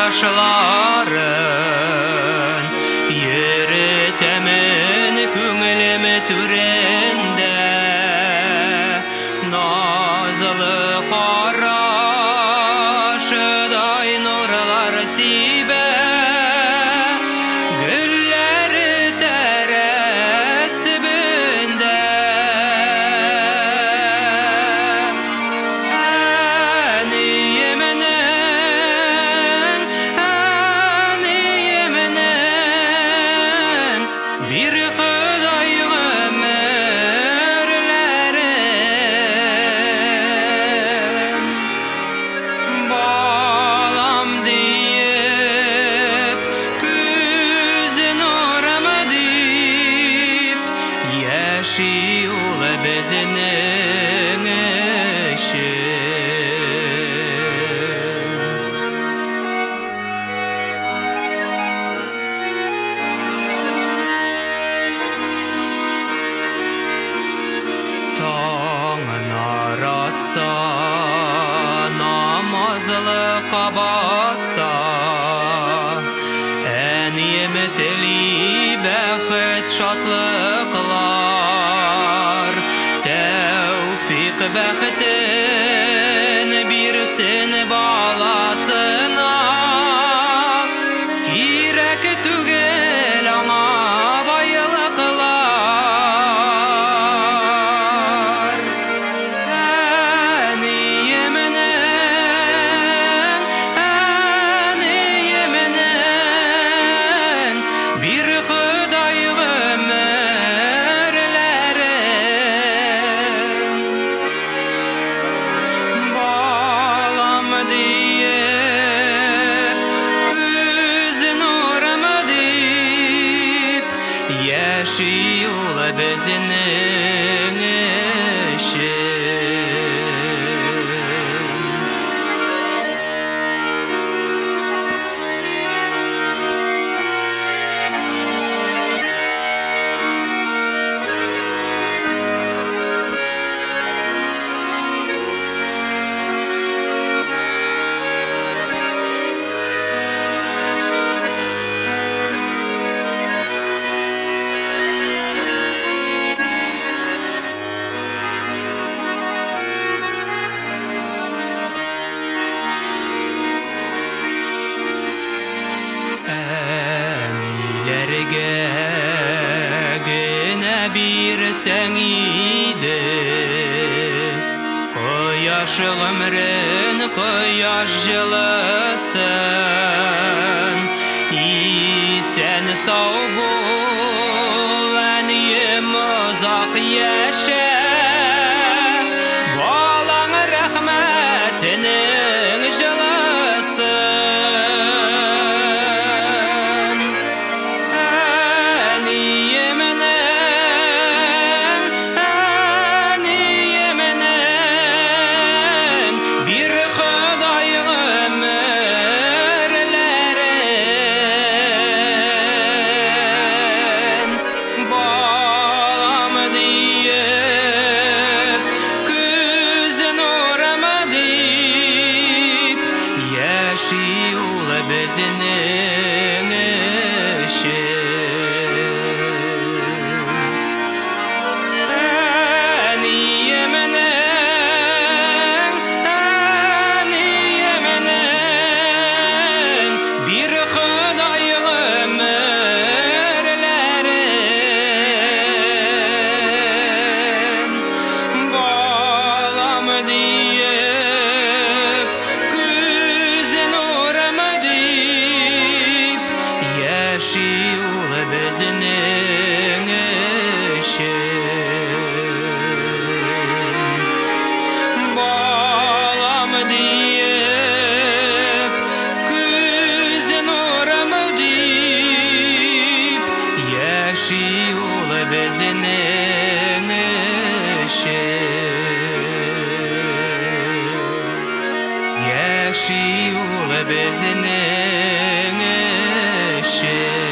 Карашларын йөрөтәмен күңелем түрендә, назлы карашыдай нурлар сибә, гөлләре тәрәз төбендә. Әниемнең, әниемнең бир Ходай гомерләрен. Балам диеп, күз нурым дип, яши ул безнең өчен. Таңнар атса, намазлыкка басса, әнием тели бәхет, шатлыклар. Тәүфик бәхетен бирсен баласына, кирәк түгел аңа байлыклар. Әниемнең, әниемнең бир Ходай гомерләрен. Балам диеп, күз нурым дип, яши ул безнең өчен. Әниләргә генә бирсәң иде кояш гомерен, кояш җылысын. Исән сау бул, әнием, озак яшә, балаң рәхмәтенең җылысын. Әниемнең, әниемнең бир Ходай гомерләрен. Балам диеп, күз нурым дип, яши ул безнең өчен. Әниемнең, әниемнең бир Ходай гомерләрен. Балам диеп, күз нурым дип, яши ул безнең өчен. Балам диеп, күз нурым дип, яши ул безнең өчен. Яши ул безнең өчен.